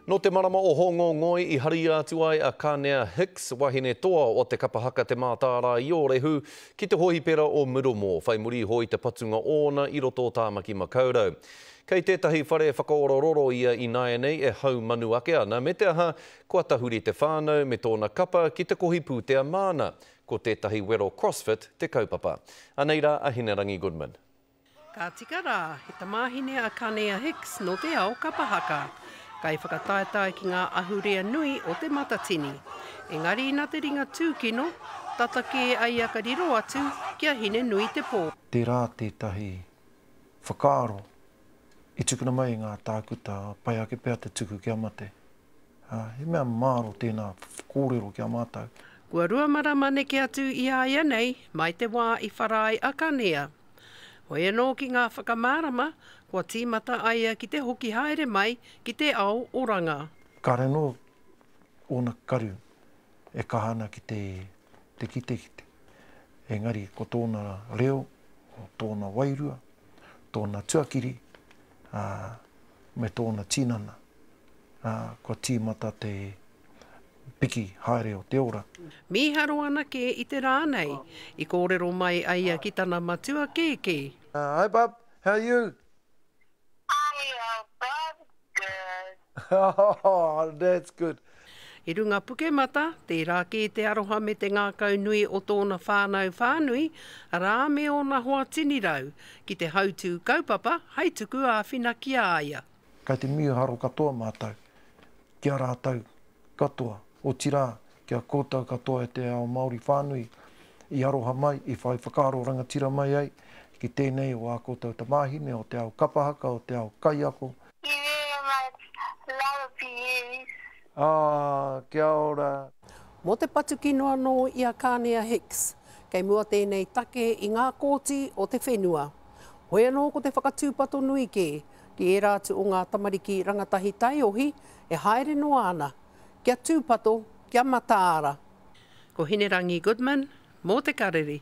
Nō te marama o Hōngongoi i haria atu ai a Kanea Hicks, wahine toa o te kapa haka Te Mātārae-i-Ōrehu, ki te hōhipera o Middlemore, whai muri iho i te patunga ōna i roto o Tāmaki Makaurau. Kei tētahi whare whakaora roro ia ināianei e haumanu ake ana, me te aha, kua tahuri te whānau me tōna kapa ki te kohi pūtea māna. Ko tētahi wero CrossFit te kaupapa. Anei rā a Hinerangi Goodman. Ka tika rā, he tamāhine a Kanea Hicks nō te ao kapa haka, kaiwhakataetae ki ngā ahurea nui o Te Matatini. Engari nā te ringa tūkino, tata kē a ia ka riro atu ki a Hinenuitepō. Tērā tētahi whakaaro i tukuna mai e ngā tākuta, pai ake pea te tuku kia mate. He mea māro tēnā kōrero ki a mātou. Kua 2 marama neke atu i a ia nei mai te wā i whara ai a Kanea. Hoi anō ki ngā whakamārama, kua tīmata a ia ki te hoki haere mai ki te ao oranga. Kāre anō ōna karu e kaha ana ki te te kitekite, engari ko tōna reo, ko tōna wairua, tōna tuakiri, ā, me tōna tinana, ā, kua tīmata te piki haere o te ora. Mīharo ana kē i te rā nei, i kōrero mai a ia ki tana matua kēkē. Hi bub, how are you? Hi bub, good. Oh, that's good. I runga Pukemata, tērā kē te aroha me te ngākau nui o tōna whānau whānui, arā me ōna hoa tinirau, ki te hautū kaupapa hai tuku āwhina ki a ia. Kai te mīharo katoa mātou ki a rātou katoa, otirā, ki a koutou katoa e te ao Māori whānui i aroha mai, i whai whakaaro rangatira mai ai ki tēnei o ā koutou tamāhine o te ao kapa haka, o te ao kaiako. You very much love you. Ah, kia ora. Mō te patu kino anō i a Kānea Hicks, kei mua tēnei take i ngā kōti o te whenua. Hoi anō ko te whakatūpato nui kē, ki ērā atu o ngā tamariki rangatahi taiohi e haere noa ana, kia tūpato, kia mataara. Ko Hinerangi Goodman, mō Te Karere.